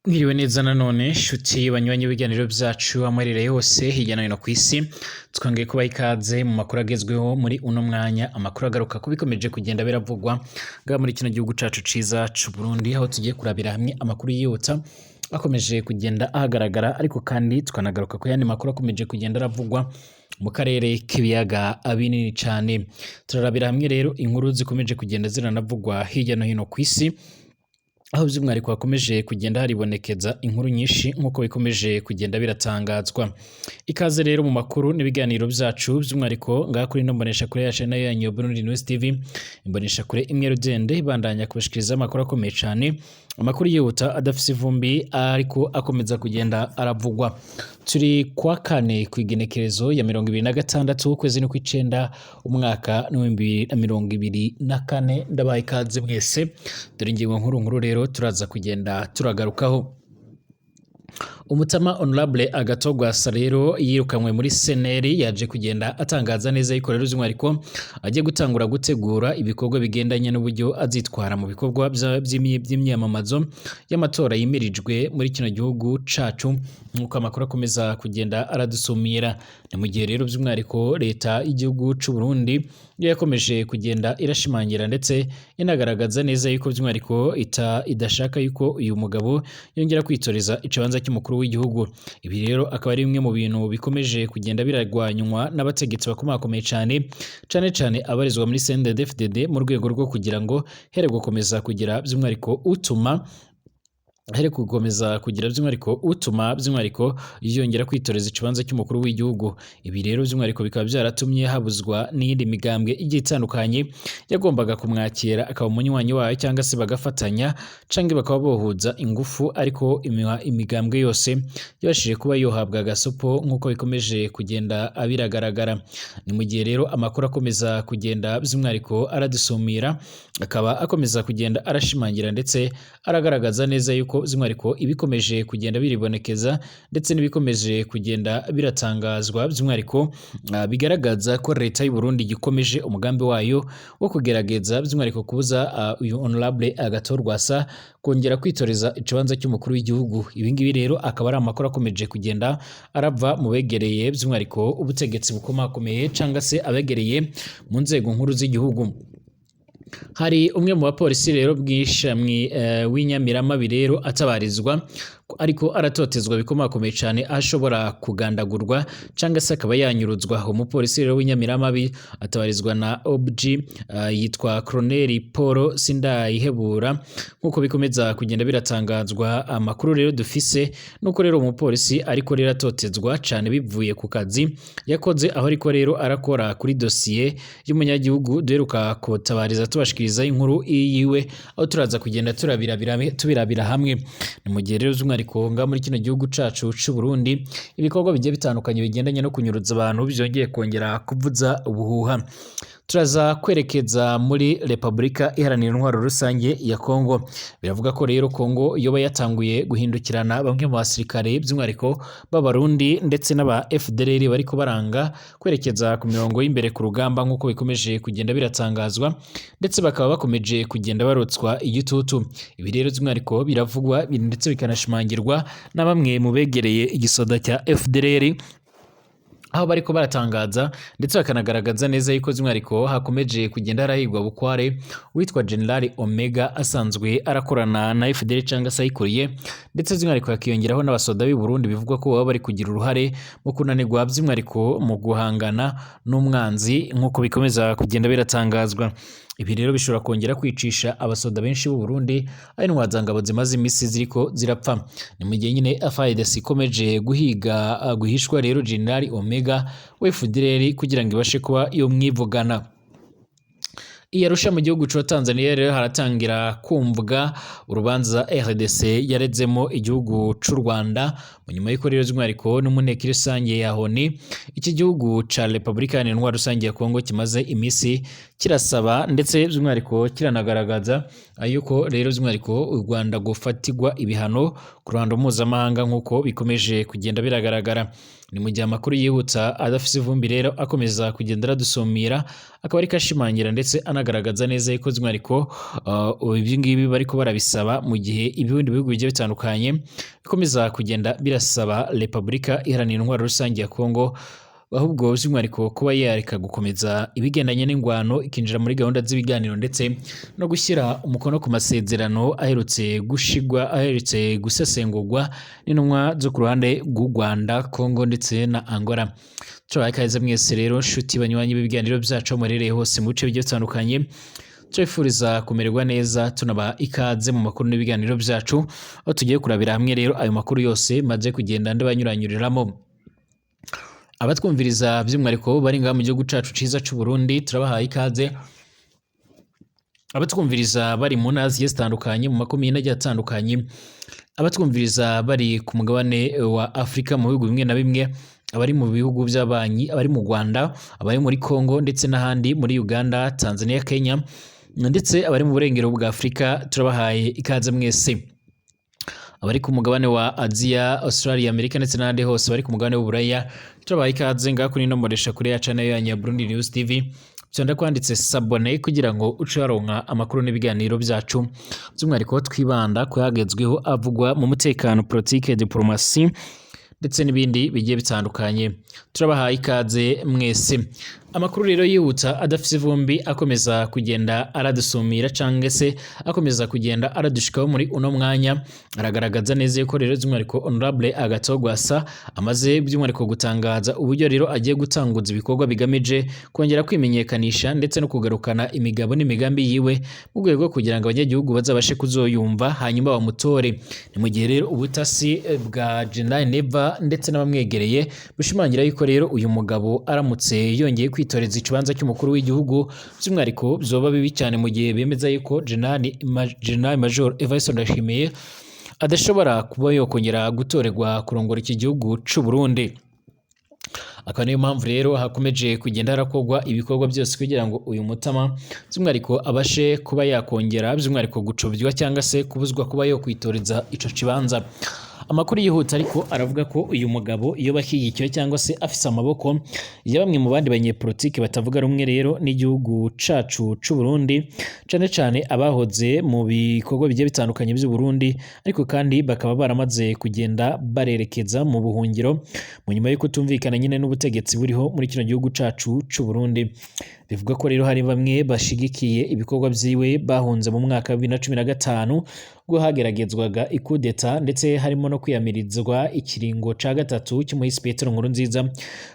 Mwiriwe neza nanone shuti banywanyi b'ibiganiro vyacu amuherereye hose hirya no hino kw'isi, twongeye kubaha ikaze mu makuru agezweho muri uno mwanya, amakuru agaruka ku bikomeje kugenda biravugwa ngaha muri kino gihugu cacu ciza c'Uburundi, aho tugiye kurabira hamwe amakuru yihuta akomeje kugenda ahagaragara, ariko kandi tukanagaruka ku yandi makuru akomeje kugenda aravugwa mu karere k'ibiyaga binini cane. Turarabira hamwe rero inkuru zikomeje kugenda ziranavugwa hirya no hino kw'isi, aho by'umwihariko hakomeje kugenda haribonekeza inkuru nyinshi nk'uko bikomeje kugenda biratangazwa. Ikaze rero mu makuru n'ibiganiro vyacu, by'umwihariko ngaha kuri ino mboneshakure yacu nayo yanyu Burundi News TV, imboneshakure imwe rudende ibandanya kubashikiriza amakuru akomeye cane, amakuru yihuta adafise ivumbi ariko akomeza kugenda aravugwa. Turi kwa kane kw'igenekerezo ya 26 ukwezi kw'icenda umwaka w'2024. Ndabaha ikaze mwese, dore ingingo nkuru nkuru rero turaza kugenda turagarukaho. Umutama Honorable Agathon Rwasa rero yirukanywe muri CNL, yaje kugenda atangaza neza yuko rero by'umwihariko agiye gutangura gutegura ibikorwa bigendanye n'uburyo azitwara mu bikorwa vy'imyamamazo y'amatora yimirijwe muri kino gihugu cacu, nk'uko amakuru akomeza kugenda aradusumira. Ni mu gihe rero by'umwihariko leta y'igihugu c'u Burundi yo yakomeje kugenda irashimangira ndetse inagaragaza neza yuko by'umwihariko idashaka yuko uyu mugabo yongera kwitoreza ikibanza cy'umukuru w'igihugu. Ibi rero akaba ari bimwe mu bintu bikomeje kugenda birarwanywa n'abategetsi bakomakomeye cane, cane cane abarizwa muri CNDD-FDD, mu rwego rwo kugira ngo here gukomeza kugira by'umwihariko utuma here gukomeza kugira by'umwihariko utuma by'umwihariko yongera kwitoreza ikibanza cy'umukuru w'igihugu. Ibi rero by'umwihariko bikaba byaratumye habuzwa n'iyindi migambwe igiye itandukanye yagombaga kumwakira akaba umunywanyi wayo, cyangwa se bagafatanya canke bakaba bohuza ingufu, ariko imigambwe yose yabashije kuba yohabwa agasopo nk'uko bikomeje kugenda biragaragara. Ni mu gihe rero amakuru akomeza kugenda by'umwihariko aradusumira, akaba akomeza kugenda arashimangira ndetse aragaragaza neza yuko by'umwihariko ibikomeje kugenda biribonekeza ndetse n'ibikomeje kugenda biratangazwa by'umwihariko bigaragaza ko leta y'u Burundi gikomeje umugambi wayo wo kugerageza by'umwihariko kubuza uyu Honorable Agathon Rwasa kongera kwitoreza ikibanza cy'umukuru w'igihugu. Ibi ngibi rero akaba ari amakuru akomeje kugenda arava mu begereye by'umwihariko ubutegetsi bukomakomeye, cyangwa se abegereye mu nzego nkuru z'igihugu. Hari umwe mu bapolisi rero bw'ishamwe w'inyamiramabi rero atabarizwa ariko aratotezwa bikomakomeye cyane, aho ashobora kugandagurwa cyangwa se akaba yanyuruzwa. Umupolisi rero w'inyamiramabi atabarizwa na OBG, yitwa Colonel Paul Sindayihebura, nk'uko bikomeza kugenda biratangazwa. Amakuru rero dufise nuko rero umupolisi ariko rero atotezwa cyane bivuye ku kazi yakoze, aho ariko rero arakora kuri dosiye y'umunyagihugu duheruka kutabariza tubashikiriza inkuru yiwe, aho turaza kugenda tubirabira hamwe. Ni mu gihe rero by'umwihariko nga muri kino gihugu cacu c'u Burundi ibikorwa bigiye bitandukanye bigendanye no kunyuruza abantu byongeye kongera kuvuza ubuhuha. Turaza kwerekeza muri Repubulika Iharanira Intwaro Rusange ya Kongo. Biravuga ko rero Kongo yoba yatanguye guhindukirana bamwe mu basirikare by'umwihariko b'Abarundi ndetse n'aba FDLR bariko baranga kwerekeza ku mirongo y'imbere ku rugamba, nk'uko bikomeje kugenda biratangazwa, ndetse bakaba bakomeje kugenda barotswa igitutu. Ibi rero by'umwihariko biravugwa ndetse bikanashimangirwa na bamwe mu begereye igisoda cya FDLR, aho bariko baratangaza ndetse bakanagaragaza neza yuko by'umwihariko hakomeje kugenda harahigwa bukware witwa General Omega asanzwe arakorana na FDL cyangwa se ayikuriye, ndetse by'umwihariko hakiyongeraho n'abasoda b'i Burundi bivugwa ko baba bari kugira uruhare mu kunanirwa by'umwihariko mu guhangana n'umwanzi, nk'uko bikomeza kugenda biratangazwa. Ibi rero bishobora kongera kwicisha abasoda benshi b'u Burundi, aho intwazangabo zimaze iminsi ziriko zirapfa. Ni mu gihe nyine FARDC ikomeje guhiga guhishwa rero General Omega wa FDLR kugira ngo ibashe kuba yo mwivugana. I Arusha mu gihugu ca Tanzania rero haratangira kumvwa urubanza RDC yarezemo igihugu c'u Rwanda, mu nyuma y'uko rero by'umwihariko no mu nteko rusange ya ONU iki gihugu ca Repubulika Iharanira Intwaro Rusange ya Kongo kimaze iminsi kirasaba ndetse by'umwihariko kiranagaragaza yuko rero by'umwihariko u Rwanda gufatirwa ibihano ku ruhando mpuzamahanga nk'uko bikomeje kugenda biragaragara. Ni mu gihe amakuru yihutsa adafise ivumbi rero akomeza kugenda aradusumira, akaba ariko ashimangira ndetse anagaragaza neza yuko by'umwihariko ibi ngibi bariko barabisaba mu gihe ibindi bihugu bigiye bitandukanye bikomeza kugenda birasaba Repubulika Iharanira Intwaro Rusange ya Kongo ahubwo by'umwihariko kuba yareka gukomeza ibigendanye n'ingwano, ikinjira muri gahunda z'ibiganiro ndetse no gushyira umukono ku masezerano aherutse gushigwa, aherutse gusesengurwa n'intumwa zo ku ruhande rw'u Rwanda, Congo ndetse na Angola. Turabaha ikaze mwese rero nshuti banywanyi b'ibiganiro byacu aho muherereye hose mu bice bigiye bitandukanye. Turifuriza kumererwa neza, tunaba ikaze mu makuru n'ibiganiro byacu, aho tugiye kurabira hamwe rero ayo makuru yose maze kugenda ndabanyuranyuriramo. Abatwumviriza by'umwihariko bari ngaha mu gihugu cacu ciza c'u Burundi, turabahaye ikaze. Abatwumviriza bari mu ntara zigiye zitandukanye, mu makomine agiye atandukanye, abatwumviriza bari ku mugabane wa Afurika mu bihugu bimwe na bimwe, abari mu bihugu by'abanyi, abari mu Rwanda, abari muri Congo ndetse n'ahandi muri Uganda, Tanzania, Kenya ndetse abari mu burengero bwa Afurika, turabahaye ikaze mwese. Abari ku mugabane wa Aziya, Australia, Amerika ndetse n'ahandi hose bari ku mugabane w'Uburaya, turabaha ikaze ngaha kuri ino mbonesha kure ya channel yanyu ya Burundi News TV. Fyonda kwanditse s'abonner kugira ngo uce waronka amakuru n'ibiganiro byacu, by'umwihariko twibanda ku yagezweho avugwa mu mutekano, politike, diplomasi ndetse n'ibindi bigiye bitandukanye. Turabahaye ikaze mwese. Amakuru rero yihuta adafise ivumbi akomeza kugenda aradusumira canke se akomeza kugenda aradushikaho muri uno mwanya, aragaragaza neza yuko rero by'umwihariko Honorable Agathon Rwasa amaze by'umwihariko gutangaza uburyo rero agiye gutanguza ibikorwa bigamije kongera kwimenyekanisha ndetse no kugarukana imigabo n'imigambi yiwe mu rwego rwo kugira ngo abanyagihugu bazabashe kuzoyumva hanyuma bamutore. Ni mu gihe rero ubutasi bwa General Neva ndetse n'abamwegereye bushimangira yuko rero uyu mugabo aramutse yongeye kwitoreza ikibanza cy'umukuru w'igihugu, by'umwihariko byoba bibi cyane, mu gihe bemeza yuko General Major Evariste Ndayishimiye adashobora kuba yokongera gutorerwa kurongora iki gihugu c'u Burundi. Akaba niyo mpamvu rero hakomeje kugenda harakorwa ibikorwa byose kugira ngo uyu mutama by'umwihariko abashe kuba yakongera by'umwihariko gucobywa cyangwa se kubuzwa kuba yokwitoreza ico kibanza. Amakuru yihuta ariko aravuga ko uyu mugabo iyo bashyigikiwe cyangwa se afise amaboko ya bamwe mu bandi banyepolitiki batavuga rumwe rero n'igihugu cacu c'u Burundi, cane cane abahoze mu bikorwa bigiye bitandukanye by'u Burundi, ariko kandi bakaba baramaze kugenda barerekeza mu buhungiro mu nyuma yo kutumvikana nyine n'ubutegetsi buriho muri kino gihugu cacu c'u Burundi. Bivuga ko rero hari bamwe bashigikiye ibikorwa vyiwe bahunze mu mwaka wa 2015 ubwo hageragezwaga ikudeta, ndetse harimo no kwiyamirizwa ikiringo ca gatatu cy'umuhisi Petero Nkurunziza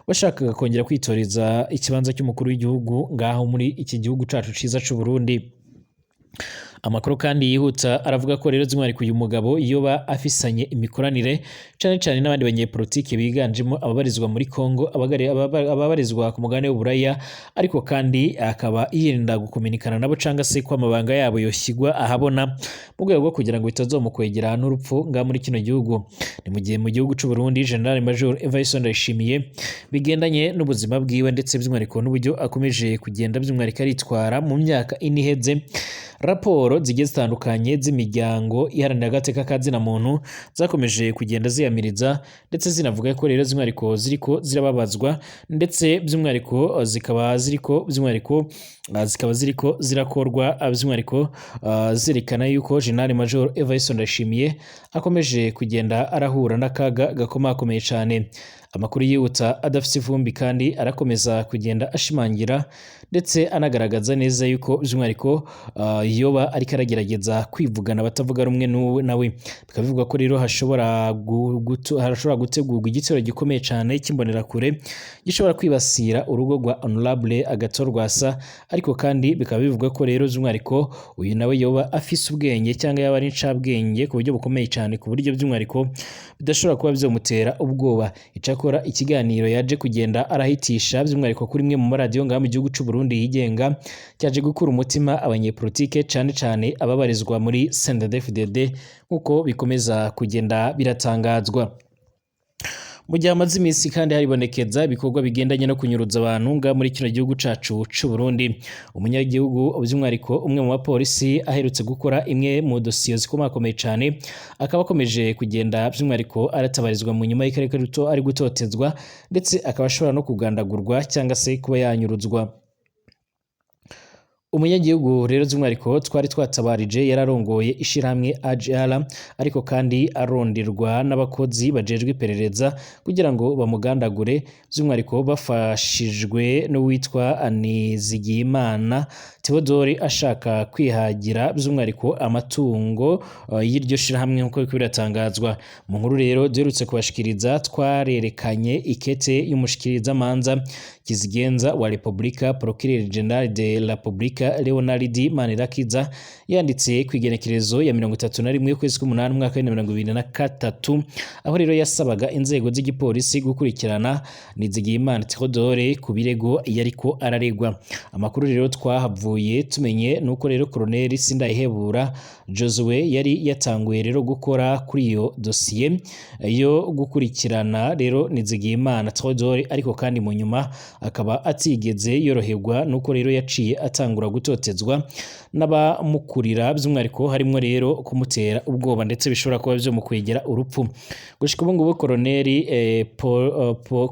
washakaga kongera kwitoreza ikibanza cy'umukuru w'igihugu ngaho muri iki gihugu cacu ciza c'u Burundi. Amakuru kandi yihuta aravuga ko rero by'umwihariko uyu mugabo yoba afisanye imikoranire cane cane n'abandi banyepolitiki biganjemo ababarizwa muri Congo, ababarizwa ku mugabane w'Uburaya, ariko kandi akaba yirinda gukominikana nabo canga se ko amabanga yabo yoshyigwa ahabona mu rwego rwo kugira ngo bitazomukwegera n'urupfu ngaha muri kino gihugu. Ni mu gihe mu gihugu c'u Burundi General Major Evariste Ndayishimiye bigendanye n'ubuzima bwiwe ndetse by'umwihariko n'uburyo akomeje kugenda by'umwihariko aritwara mu myaka ine iheze, raporo zigiye zitandukanye z'imiryango iharanira agateka ka zina muntu zakomeje kugenda ziyamiriza ndetse zinavuga ko rero by'umwihariko ziriko zirababazwa, ndetse by'umwihariko zikaba ziriko by'umwihariko zikaba ziriko zirakorwa by'umwihariko zerekana yuko General Major Evariste Ndayishimiye akomeje kugenda arahura n'akaga gakomakomeye cyane. Amakuru yihuta adafite ivumbi kandi arakomeza kugenda ashimangira ndetse anagaragaza neza yuko by'umwihariko yoba ariko aragerageza kwivugana abatavuga rumwe nawe. Bikaba bivugwa ko rero hashobora gutegurwa igitero gikomeye cyane cy'imbonerakure gishobora kwibasira urugo rwa Honorable Agathon Rwasa, ariko kandi bikaba bivugwa ko rero by'umwihariko uyu nawe yoba afise ubwenge cyangwa yaba ari incabwenge ku buryo bukomeye cyane, ku buryo by'umwihariko bidashobora kuba byamutera ubwoba. Icyakora ikiganiro yaje kugenda arahitisha by'umwihariko kuri imwe mu maradiyo ngaha mu gihugu c'u Burundi yigenga cyaje gukura umutima abanyepolitike cane cane ababarizwa muri CNDD-FDD nk'uko bikomeza kugenda biratangazwa. Mu gihe hamaze iminsi kandi haribonekeza ibikorwa bigendanye no kunyuruza abantu nga muri kino gihugu cacu c'u Burundi. Umunyagihugu, by'umwihariko umwe mu bapolisi aherutse gukora imwe mu dosiye zikomakomeye cane, akaba akomeje kugenda by'umwihariko aratabarizwa mu nyuma y'ikarere ruto ari gutotezwa, ndetse akaba ashobora no kugandagurwa cyangwa se kuba yanyuruzwa. Umunyagihugu rero by'umwihariko twari twatabarije yararongoye ishirahamwe AGR, ariko kandi aronderwa n'abakozi bajejwe iperereza kugira ngo bamugandagure, by'umwihariko bafashijwe n'uwitwa Nizigiyimana Theodore ashaka kwihagira by'umwihariko amatungo y'iryo shirahamwe, nk'uko biriko biratangazwa mu nkuru rero duherutse kubashikiriza. Twarerekanye ikete y'umushikirizamanza kizigenza wa Republika, Procureur Général de la République Leonard Manirakiza, yanditse ku igenekerezo ya 31 ukwezi k'umunani umwaka wa 2023, aho rero yasabaga inzego z'igipolisi gukurikirana Nizigiyimana Theodore ku birego yariko araregwa. Amakuru rero twahavuye tumenye nuko rero Colonel Sindayihebura Josue yari yatanguye rero gukora kuri iyo dosiye yo gukurikirana rero Nizigiyimana Theodore, ariko kandi mu nyuma akaba atigeze yoroherwa nuko rero yaciye atangura gutotezwa n'abamukurira, by'umwihariko harimo rero kumutera ubwoba, ndetse bishobora kuba byo mu kwegera urupfu. Gushika ubu ngubu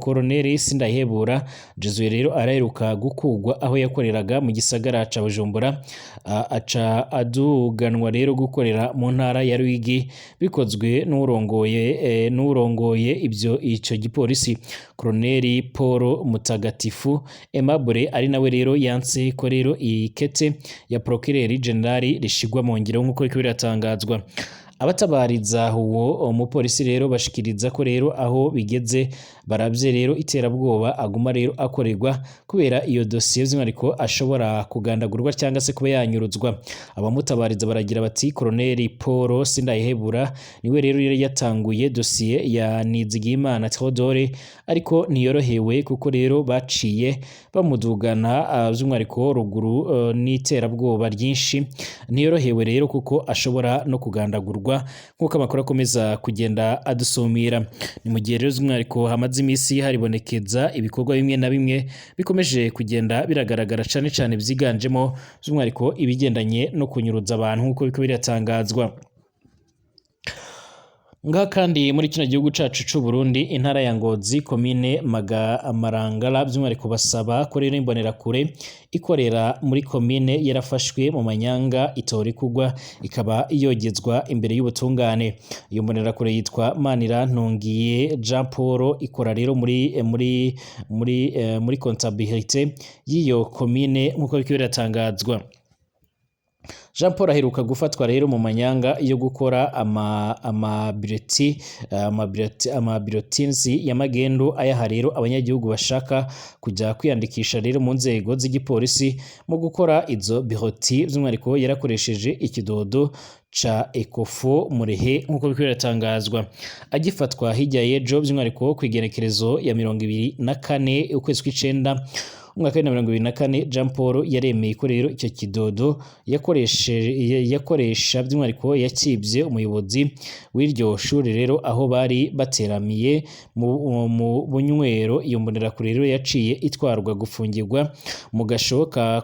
Colonel Sindayihebura Josue rero araheruka gukugwa aho yakoreraga mu gisagara ca Bujumbura, aca aduganwa rero gukorera mu ntara ya Ruyigi, bikozwe n'urongoye ibyo ico gipolisi, Colonel Paul Mutagatifu Aimable, ari nawe rero yanse ko rero ikete ya Procureur Général rishigwa mu ngiro, nk'uko biriko biratangazwa. Abatabariza uwo mupolisi rero bashikiriza ko rero aho bigeze baravye rero iterabwoba aguma rero akorerwa kubera iyo dosiye, by'umwihariko ashobora kugandagurwa cyangwa se kuba yanyuruzwa. Abamutabariza baragira bati: "Colonel Paul Sindayihebura niwe rero yari yatanguye dosiye ya Nizigiyimana Theodore, ariko ntiyorohewe kuko rero baciye bamudugana by'umwihariko ruguru n'iterabwoba ryinshi. Ntiyorohewe rero kuko ashobora no kugandagurwa," nk'uko amakuru akomeza kugenda adusumira. Ni mu gihe rero by'umwihariko hamaze iminsi haribonekeza ibikorwa bimwe na bimwe bikomeje kugenda biragaragara, cane cane byiganjemo by'umwihariko ibigendanye no kunyuruza abantu, nk'uko biriko biratangazwa. Ngaha kandi muri kino gihugu cacu c'u Burundi, intara ya Ngozi, komine Marangara, by'umwihariko basaba ko rero imbonerakure ikorera muri komine yarafashwe mu manyanga itora ikugwa, ikaba yogezwa imbere y'ubutungane. Iyo mbonerakure yitwa Manirantungiye Jean Paul, ikora rero muri comptabilité y'iyo komine, nk'uko biriko biratangazwa. Jean Paul aheruka gufatwa rero mu manyanga yo gukora ama bulletins ya magendo, ayaha rero abanyagihugu bashaka kujya kwiyandikisha rero mu nzego z'igipolisi. Mu gukora izo bulletins, by'umwihariko yarakoresheje ikidodo ca Ecofo Murehe, nk'uko biriko biratangazwa. Agifatwa hirya y'ejo, by'umwihariko ku igenekerezo ya 24 ukwezi kw'icenda umwaka wa 2024, Jean Paul yaremeye ko rero icyo kidodo yakoresha by'umwihariko yakibye umuyobozi w'iryo shuri rero aho bari bateramiye mu bunywero. Iyo mbonerakure rero yaciye itwarwa gufungirwa mu gasho ka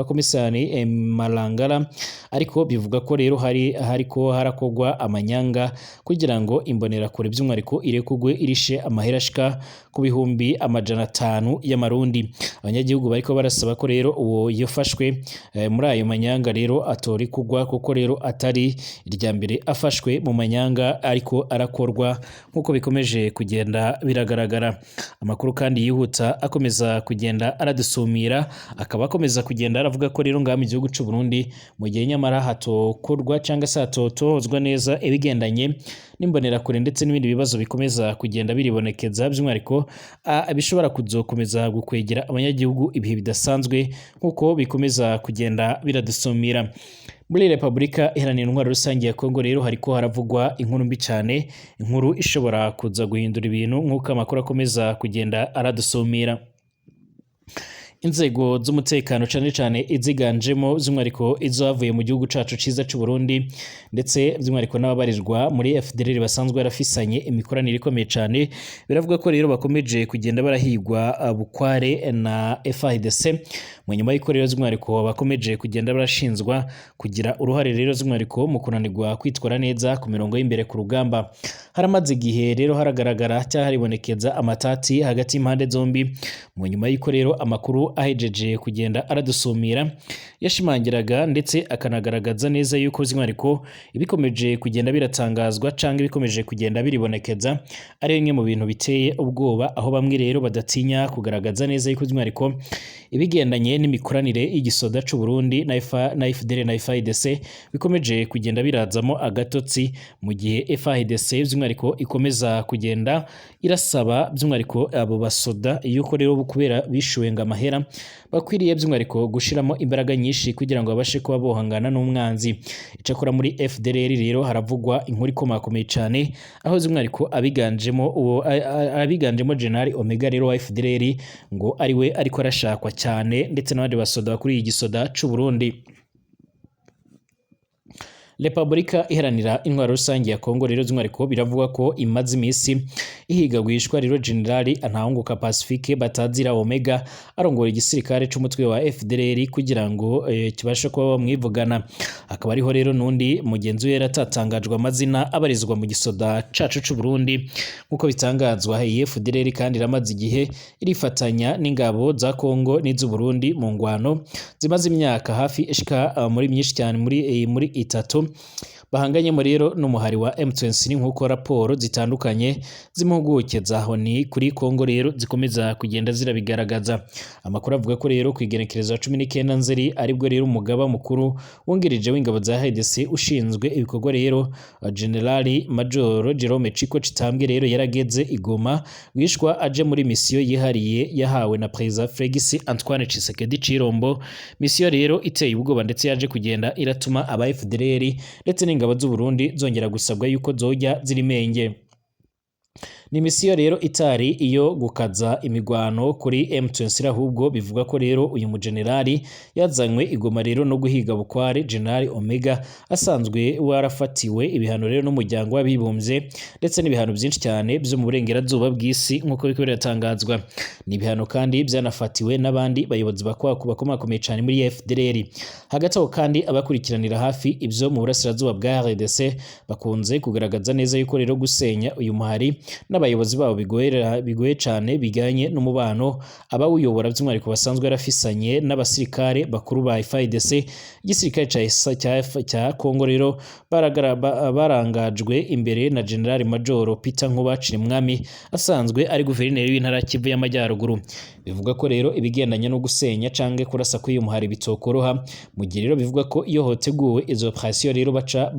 komisari Marangara, ariko bivuga ko rero hari hariko harakogwa amanyanga kugira ngo imbonerakure by'umwihariko irekugwe irishe amahera ashika ku 500,000 y'amarundi. Abanyagihugu bariko barasaba ko rero uwo yafashwe muri ayo manyanga rero atori kugwa, kuko rero atari irya mbere afashwe mu manyanga ariko arakorwa, nk'uko bikomeje kugenda biragaragara. Amakuru kandi yihuta akomeza kugenda aradusumira akaba akomeza kugenda aravuga ko rero ngaha mu gihugu c'u Burundi, mu gihe nyamara hatokorwa cyangwa se hatotozwa neza ibigendanye n'imbonerakure ndetse n'ibindi bibazo bikomeza kugenda biribonekeza, by'umwihariko bishobora kuzokomeza gukwegera abanyagihugu ibihe bidasanzwe, nk'uko bikomeza kugenda biradusumira. Muri Repubulika Iharanira Intwaro Rusange ya Kongo rero hariko haravugwa inkuru mbi cyane, inkuru ishobora kuza guhindura ibintu, nk'uko amakuru akomeza kugenda aradusumira. Inzego z'umutekano cane cane iziganjemo by'umwihariko izavuye mu gihugu cacu ciza c'u Burundi, ndetse by'umwihariko n'ababarizwa muri FDLR basanzwe barafisanye imikoranire ikomeye cane, biravuga ko rero bakomeje kugenda barahigwa bukware na FARDC mu nyuma y'uko rero by'umwihariko bakomeje kugenda barashinzwa kugira uruhare rero by'umwihariko mu kunanirwa kwitwara neza ku mirongo y'imbere ku rugamba. Haramaze igihe rero haragaragara cyangwa haribonekeza amatati hagati y'impande zombi, mu nyuma y'uko rero amakuru ahejeje kugenda aradusumira yashimangiraga ndetse akanagaragaza neza yuko by'umwihariko ibikomeje kugenda biratangazwa cyangwa ibikomeje kugenda biribonekeza ari bimwe mu bintu biteye ubwoba, aho bamwe rero badatinya kugaragaza neza yuko by'umwihariko ibigendanye n'imikoranire y'igisoda c'u Burundi na FDL na FARDC bikomeje kugenda birazamo agatotsi, mu gihe FARDC by'umwihariko ikomeza kugenda irasaba by'umwihariko abo basoda yuko rero kubera bishuwe ngo amahera bakwiriye by'umwihariko gushiramo imbaraga nyinshi kugira ngo babashe kuba bohangana n'umwanzi. Icakora muri FDLR rero haravugwa inkuru ikomakomeye cyane, aho by'umwihariko abiganjemo General Omega rero wa FDLR ngo ariwe ariko arashakwa cyane, ndetse n'abandi basoda bakuriye igisoda c'u Burundi. Repubulika Iharanira Intwaro Rusange ya Kongo rero by'umwihariko biravugwa ko imaze iminsi ihigagwishwa rero General Ntahunguka Pacifique batazira Omega arongora igisirikare c'umutwe wa FDLR kugira ngo kibashe kuba bamwivugana. Akaba ariho rero n'undi mugenzi we yaratatangajwe amazina abarizwa mu gisoda cacu c'u Burundi. Nk'uko bitangazwa, iyi FDLR kandi iramaze igihe irifatanya n'ingabo za Kongo n'iz'u Burundi mu ngwano zimaze imyaka hafi ishika muri myinshi cyane muri itatu bahanganyemo rero n'umuhari wa M23, nk'uko raporo zitandukanye z'impuguke za ONU kuri Kongo rero zikomeza kugenda zirabigaragaza. Amakuru avuga ko rero ku igenekerezo ya 19 Nzeri aribwo rero umugaba mukuru wungirije w'ingabo za RDC ushinzwe ibikorwa rero General Major Jerome Chiko Chitambwe rero yarageze i Goma wishwa aje muri misiyo yihariye yahawe na Perezida Felix Antoine Tshisekedi Chilombo, misiyo rero iteye ubwoba ndetse yaje kugenda iratuma aba FDLR ndetse n'ingabo z'u Burundi zongera gusabwa yuko zojya zirimenge. Ni misiyo rero itari iyo gukaza imigwano kuri M23, ahubwo bivuga ko rero uyu mugenerali yazanywe igoma rero no guhiga bukware General Omega asanzwe warafatiwe ibihano rero n'umuryango w'abibumbye ndetse n'ibihano byinshi cyane byo mu burengerazuba bw'isi nk'uko biriko biratangazwa. Ni ibihano kandi byanafatiwe n'abandi bayobozi bakomakomeye cyane muri FDLR. Hagati aho kandi abakurikiranira hafi ibyo mu burasirazuba bwa RDC bakunze kugaragaza neza yuko rero gusenya uyu muhari n'abayobozi babo bigoye cyane biganye n'umubano abawuyobora by'umwihariko basanzwe yarafisanye n'abasirikare bakuru ba FARDC. Igisirikare cya Kongo rero barangajwe imbere na General Major Peter Nkuba Cirimwami asanzwe ari guverineri w'intara Kivu y'Amajyaruguru. Bivuga ko rero ibigendanye no gusenya canke kurasa kuri uyu muhari bitokoroha, mu gihe rero bivuga ko iyo hoteguwe izo operation rero baca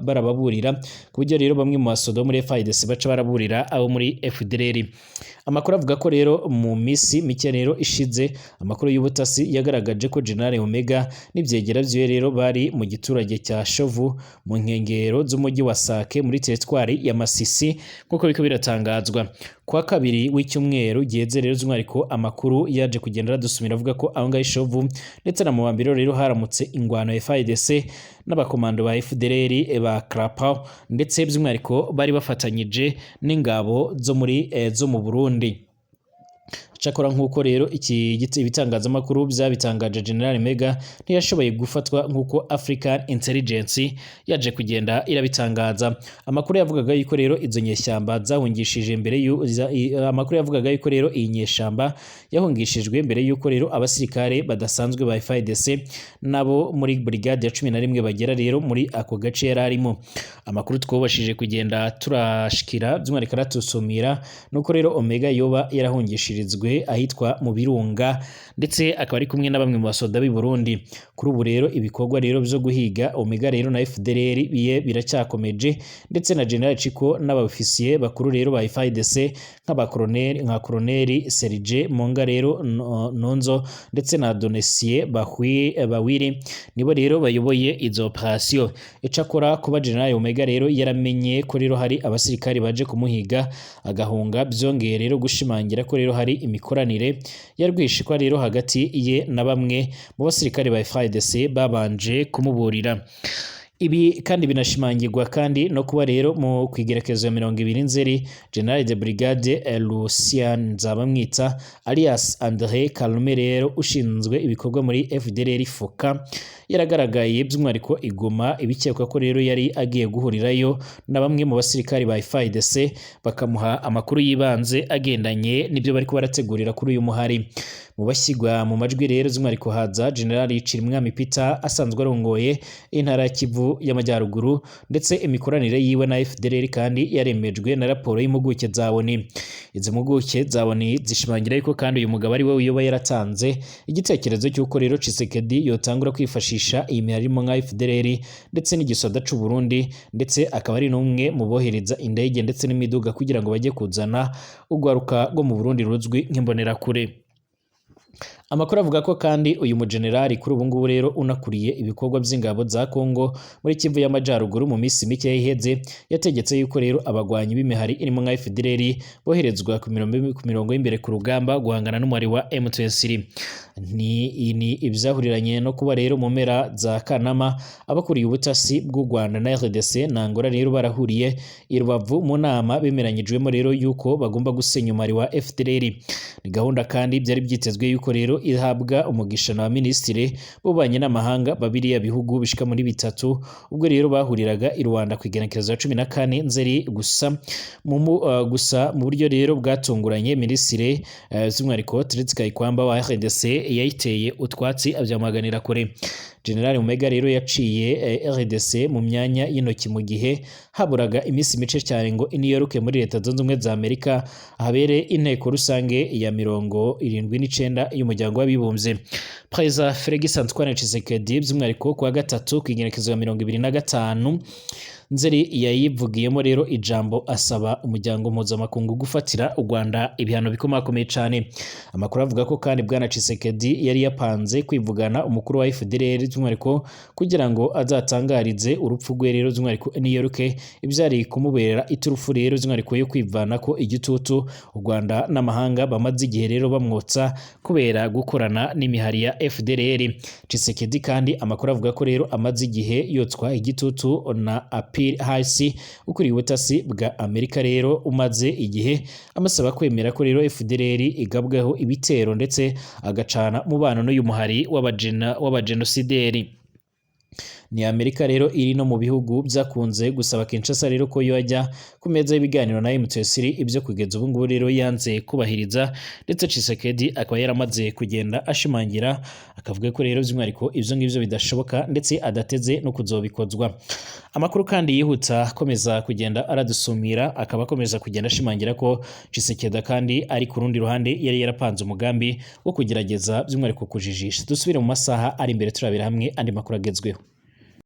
barababurira, ku buryo rero bamwe mu basoda muri FARDC baca baraburira abo muri FDLR. Amakuru avuga ko rero mu misi mike rero ishize amakuru y'ubutasi yagaragaje ko General Omega n'ibyegera vyiwe rero bari mu giturage cya Shovu mu nkengero z'umujyi wa Sake muri teritwari ya Masisi nk'uko biriko biratangazwa. Kwa kabiri w'icyumweru giheze rero by'umwihariko amakuru yaje kugenda aradusumira avuga ko aho ngaho Shovu ndetse na Mubambiro rero haramutse ingwano ya FARDC n'abakomando ba FDLR ba Krapao, ndetse by'umwihariko bari bafatanyije n'ingabo zo muri zo mu Burundi. Cakora nk'uko rero iki ibitangazamakuru byabitangaje, General Mega ntiyashoboye gufatwa nk'uko African Intelligence yaje kugenda irabitangaza. Amakuru yavugaga yuko rero izo nyeshyamba zahungishije mbere amakuru yavugaga yuko rero iyi nyeshyamba yahungishijwe mbere yuko rero abasirikare badasanzwe ba FARDC nabo muri brigade ya 11 bagera rero muri ako gace yari arimo. Amakuru twobashije kugenda turashikira by'umwihariko aratusumira nuko rero Omega yoba yarahungishirizwe ahitwa mu Birunga, ndetse akaba ari kumwe na bamwe mu basoda b'i Burundi. Kuri ubu rero ibikorwa rero byo guhiga Omega rero na FDLR biye biracyakomeje, ndetse na General Chiko n'abofisiye bakuru rero ba FARDC nka Colonel Serge Monga rero Nonzo ndetse na Donesie Bawiri nibo rero bayoboye izo operation. Icakora kuba General Omega rero yaramenye ko rero hari abasirikari baje kumuhiga agahunga, byongeye rero gushimangira ko rero hari imikoranire ya rwihishwa rero hagati ye na bamwe mu basirikare ba FARDC babanje kumuburira. Ibi kandi binashimangirwa kandi no kuba rero mu kwigerekezo ya 20 Nzeri, General de Brigade Lucien Nzabamwita alias André Kalume rero ushinzwe ibikorwa muri FDLR FOCA yaragaragaye by'umwihariko i Goma, ibikekwa ko rero yari agiye guhurirayo na bamwe mu basirikari ba FARDC bakamuha amakuru y'ibanze agendanye n'ibyo bariko barategurira kuri uyu muhari. Mu bashyirwa mu majwi rero by'umwihariko haza General Cirimwami Peter asanzwe arongoye intara ya Kivu y'Amajyaruguru, ndetse imikoranire yiwe na FDLR kandi yaremejwe na raporo y'impuguke za ONU. Izi mpuguke za ONU zishimangira yuko kandi uyu mugabo ari we uyoba yaratanze igitekerezo cy'uko rero Tshisekedi yotangura kwifashisha iyi mihari irimo nka FDLR ndetse n'igisoda c'u Burundi, ndetse akaba ari n'umwe mu bohereza indege ndetse n'imiduga kugira ngo bajye kuzana urwaruka rwo mu Burundi ruzwi nk'imbonerakure. Amakuru avuga ko kandi uyu mujenerali kuri ubu ngubu rero unakuriye ibikorwa by'ingabo za Congo muri Kivu y'Amajyaruguru mu minsi mike iheze yategetse yuko rero abagwanyi b'imihari irimo nka FDLR boherezwa ku mirongo y'imbere ku rugamba guhangana n'umuhari wa M23. Ni ibyahuriranye no kuba rero mu mpera za Kanama abakuriye ubutasi bw'u Rwanda na RDC na Angola rero barahuriye i Rubavu mu nama bemeranyijwemo rero yuko bagomba gusenya umuhari wa FDLR. Ni gahunda kandi byari byitezwe yuko rero ihabwa umugisha na minisitiri b'ububanyi n'amahanga babiriya bihugu bishika muri bitatu, ubwo rero bahuriraga i Rwanda ku igenekerezo ya 14 Nzeri. Gusa mu buryo rero bwatunguranye minisitiri by'umwihariko Thérèse Kayikwamba wa RDC yayiteye utwatsi abyamaganira kure. General Mumega rero yaciye RDC mu myanya y'intoki mu gihe haburaga iminsi mice cyane ngo i New York muri Leta Zunze Ubumwe za Amerika habere inteko rusange ya 79 y'umuryango w'abibumbye. Perezida Felix Antoine Tshisekedi by'umwihariko kuwa gatatu ku igenekerezo ya 25 Nzeri yayivugiyemo rero ijambo asaba umuryango mpuzamakungu gufatira u Rwanda ibihano bikomakomeye cyane. Amakuru avuga ko kandi Bwana Tshisekedi yari yapanze kwivugana umukuru wa FDLR by'umwihariko kugira ngo azatangarize urupfu rwe rero by'umwihariko i New York, ibyari kumubera iturufu rero by'umwihariko yo kwivana ko igitutu u Rwanda n'amahanga bamaze igihe rero bamwotsa kubera gukorana n'imihari ya FDLR. Tshisekedi kandi amakuru avuga ko rero amaze igihe yotswa igitutu na Hasi ukuriye ubutasi bwa Amerika rero umaze igihe amusaba kwemera ko rero FDLR igabwaho ibitero ndetse agacana mubano n'uyu muhari w'abajenosideri. Ni Amerika rero iri no mu bihugu byakunze gusaba Kinshasa rero ko yajya ku meza y'ibiganiro na M23, ibyo kugeza ubu ngubu rero yanze kubahiriza, ndetse Tshisekedi akaba yaramaze kugenda ashimangira akavuga ko rero by'umwihariko ibyo ngibyo bidashoboka ndetse adateze no kuzobikozwa. Amakuru kandi yihuta akomeza kugenda aradusumira akaba akomeza kugenda ashimangira ko Tshisekedi kandi ari ku rundi ruhande yari yarapanze umugambi wo kugerageza by'umwihariko kujijisha. Dusubire mu masaha ari imbere turabira hamwe andi makuru agezweho.